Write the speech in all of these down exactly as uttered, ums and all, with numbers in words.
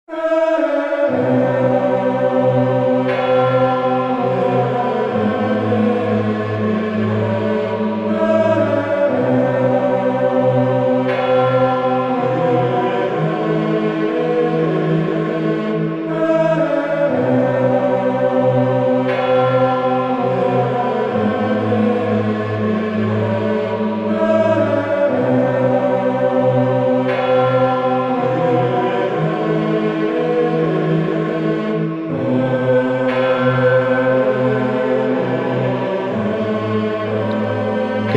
Ka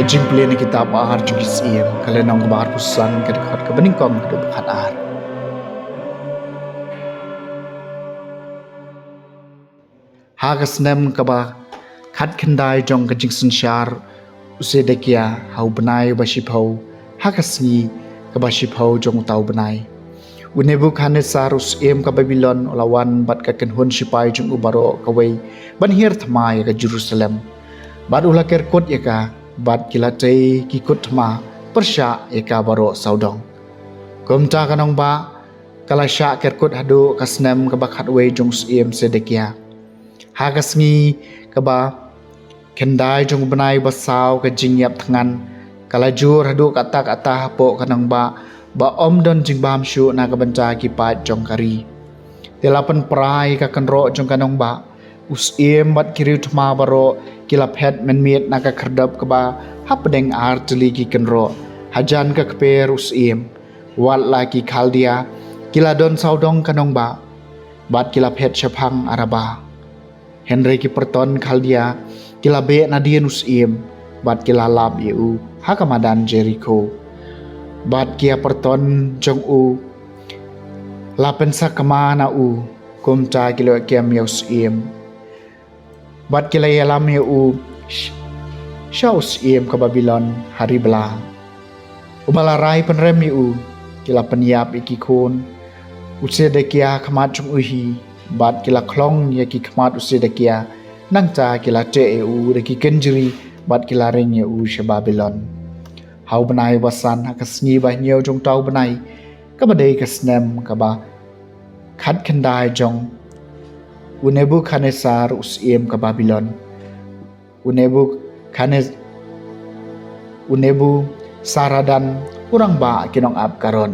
jingpule na kitab ar jong ki Syiem, ka lynnong kaba arphew san, ka dkhot kaba nyngkong haduh ba khatar. Ha ka snem kaba khatkhyndai jong ka jingsynshar u Sedekia, ha u bnai uba shiphew, ha ka sngi kaba shiphew jong uta u bnai, u Nebukhadnessar u syiem ka Babilon u la wan bad ka kynhun shipai jong u baroh kawei ban hiar thma ïa ka Jerusalem. Bad u la ker kut ïa ka, bad ki la tei ki kut thma pyrshah ïa ka baroh sawdong. Kumta ka nongbah ka la shah ker kut haduh ka snem kaba khatwei jong u syiem Sedekia. Ha ka sngi kaba khyndai jong u bnai ba saw ka jingïap thngan, ka la jur haduh katta katta hapoh ka nongbah, ba ym don jingbam shuh na ka bynta ki paid jong ka ri. Te la pynpra ïa ka kynroh jong ka nongbah. U syiem bad ki riewthma baroh ki la phet mynmiet na ka khyrdop kaba hapdeng ar tylli ki kynroh hajan ka kper u syiem. Wat la ki Khaldea ki la don sawdong ka nongbah, bad ki la phet shaphang Araba. Hynrei ki pyrton Khaldea ki la beh nadien u syiem, bad ki la lap ïa u ha ka madan Jerikho. Bad ki ïa pyrton jong u la pynsakma na u, kumta ki la kem ïa u syiem. Bad ki la ïalam ïa u sh-, sha u syiem ka Babilon ha Ribla. Uba la rai pynrem ïa u, ki la pynïap ïa ki khun u Sedekia ha khmat jong u hi, bad ki la khlong ïa ki khmat u Sedekia, nangta ki la teh ïa u da ki kynjri, bad ki la ring ïa u sha Babilon. Ha u bnai ba san, ha ka sngi ba hynñiew jong uta u bnai, kaba dei ka snem kaba khatkhyndai jong u Nebukhadnessar u syiem ka Babilon, u Nebukhadness-, u Nebusaradan, u rangbah ki nongap karot,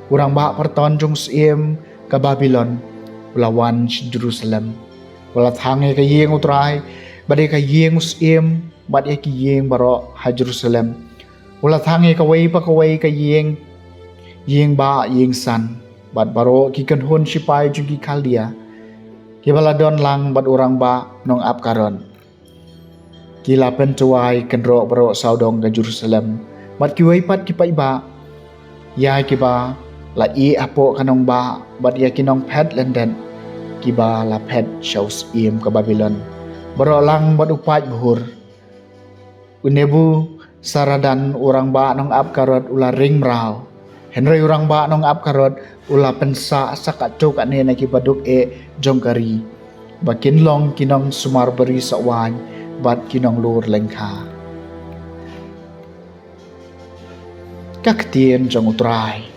u rangbah pyrton jong u syiem ka Babilon, u la wan sha Jerusalem. U la thang ïa ka ïing u Trai, bad ïa ka ïing u syiem, bad ïa ki ïing baroh ha Jerusalem. U la thang ïa kawei pa kawei ka ïing, ïing bah, ïing san, bad baroh ki kynhun shipai jong ki Khaldea, kiba la don lang bad u rangbah nongap karot, ki la pyntwai kynroh baroh sawdong ka Jerusalem, bad kiwei pat ki paidbah, ïa kiba la ïeh hapoh ka nongbah, bad ïa ki nongphet lyndet kiba la phet sha u syiem ka Babilon. Baroh lang bad u paid bhur. U Nebusaradan, u rangbah nongap karot, u la ring mraw. Hynrei u rangbah nongap karot u la pynsah sa katto katne na ki baduk eh jong ka ri, ba kin long ki nongsumar bari sawaiñ bad ki nonglur lyngkha. Ka ktien jong u Trai.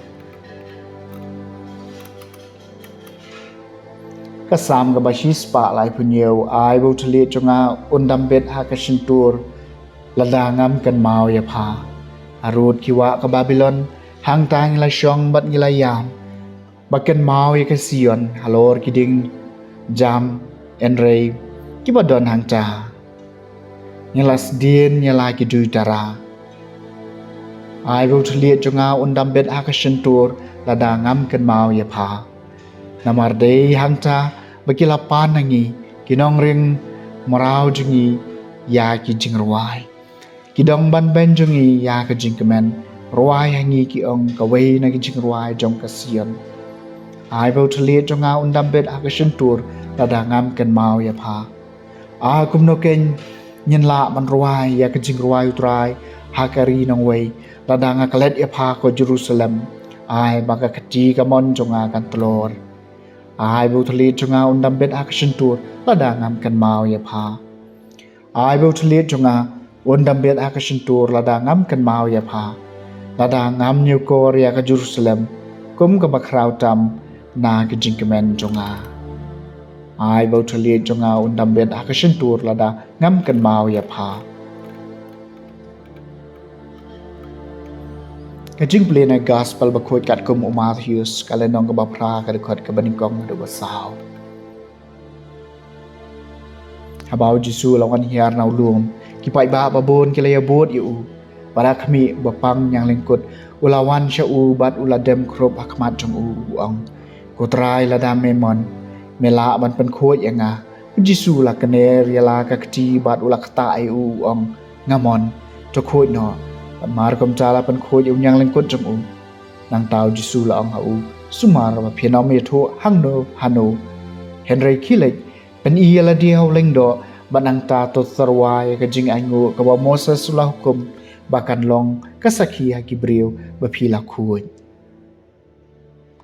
Ka Salm kaba shispah laiphew hynñiew. Ai ba u thylliej jong nga un dam bit ha ka shyntur, lada ngam kynmaw ïa pha. Harud ki wah ka Babilon, hangta ngi la shong bad ngi la ïam, ba kynmaw ïa ka Sion halor ki dieng jam, hynrei kiba don hangta ngi la sdien ïa la ki duitara. Ai ba u thylliej jong nga un dam bit ha ka shyntur, lada ngam kynmaw ïa pha. Namar dei hangta ba ki la pan na ngi, ki nongring mraw jong ngi, ïa ki jingrwai. Ki dong ban beiñ jong ngi ïa ka jingkmen, rwai ha ngi, ki ong, kawei na ki jingrwai jong ka Sion. Ai ba u thylliej jong nga un dam bit ha ka shyntur, lada ngam kynmaw ïa pha. A kumno keiñ ngin lah ban rwai ïa ka jingrwai u Trai ha ka ri nongwei, lada nga klet ïa pha, ko Jerusalem? Ai ba ka kti kamon jong nga kan tlor. Ai ba u thylliej jong nga un dam bit ha ka shyntur, lada ngam kynmaw ïa pha. Ai ba u thylliej jong nga un dam bit ha ka shyntur, lada ngam kynmaw ïa pha. Lada ngam ñiewkor ïa ka Jerusalem kum kaba khraw tam, na ka jingkmen jong nga. Ai ba u thylliej jong nga un dam beit ha ka shyntur lada ngam kynmaw ïa pha. Ka jingpule na gospel ba khuid katkum u Mathaios, ka lynnong kaba phra, ka dkhot kaba nyngkong haduh ba saw. Haba u Jisu u la wan hiar na u lum, ki paidbah babun ki la ïabud ïa u. Bad ha khmih, u bapang ñianglyngkut u la wan sha u bad u la dem khrup ha khmat jong u, u ong, "Ko Trai, lada me mon, me lah ban pynkhuid ïa nga." U Jisu u la kner ïa la ka kti bad u la ktah ïa u, u ong, "Nga mon, to khuid noh." Bad mar kumta la pynkhuid ïa u ñianglyngkut jong u. Nangta u Jisu u la ong ha u, "Sumar ba phin ym ïathuh hangno hano. Hynrei khie leit, pyni ïa lade ha u lyngdoh, bad nangta to tyrwa ïa ka jingainguh kaba u Moses u la hukum, ba kan long ka sakhi ha ki briew ba phi la khuid."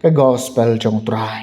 Ka gospel jong u Trai.